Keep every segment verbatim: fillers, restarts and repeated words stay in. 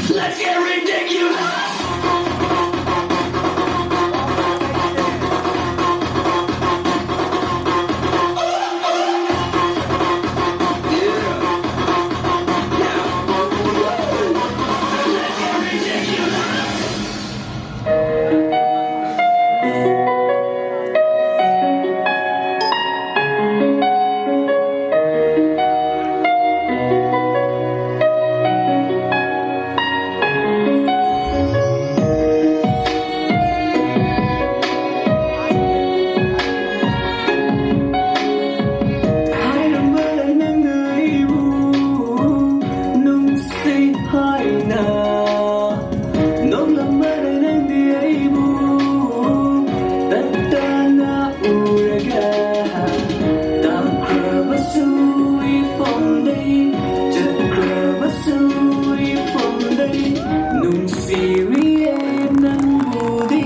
Let's get ridiculous! ꯍꯥꯏꯔꯝꯕꯗ ꯅꯪꯅ ꯑꯩꯕꯨ ꯅꯨꯡꯁꯤ ꯍꯥꯏꯅ, ꯅꯣꯛꯂꯝꯕꯗ ꯅꯪꯗꯤ ꯑꯩꯕꯨ ꯇꯠꯇꯅ ꯎꯔꯒ, ꯇꯥꯈ꯭ꯔꯕꯁꯨ ꯏꯐꯝꯗꯩ, ꯆꯠꯈ꯭ꯔꯕꯁꯨ ꯏꯐꯝꯗꯩ, ꯅꯨꯡꯁꯤꯔꯤꯌꯦ ꯅꯪꯕꯨꯗꯤ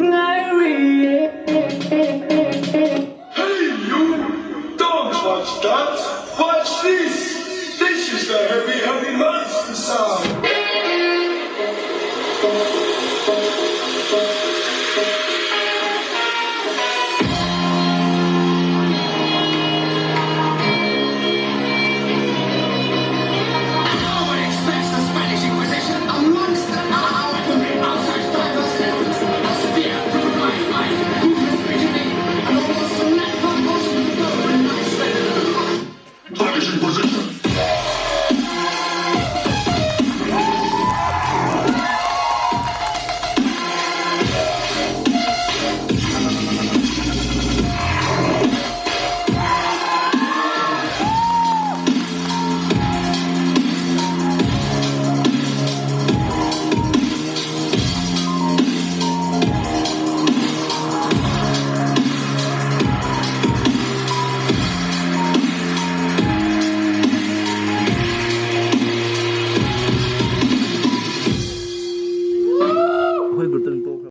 ꯉꯥꯏꯔꯤꯌꯦ꯫ Hey, you! Don't watch that! Watch this! This is the heavy, heavy monster sound!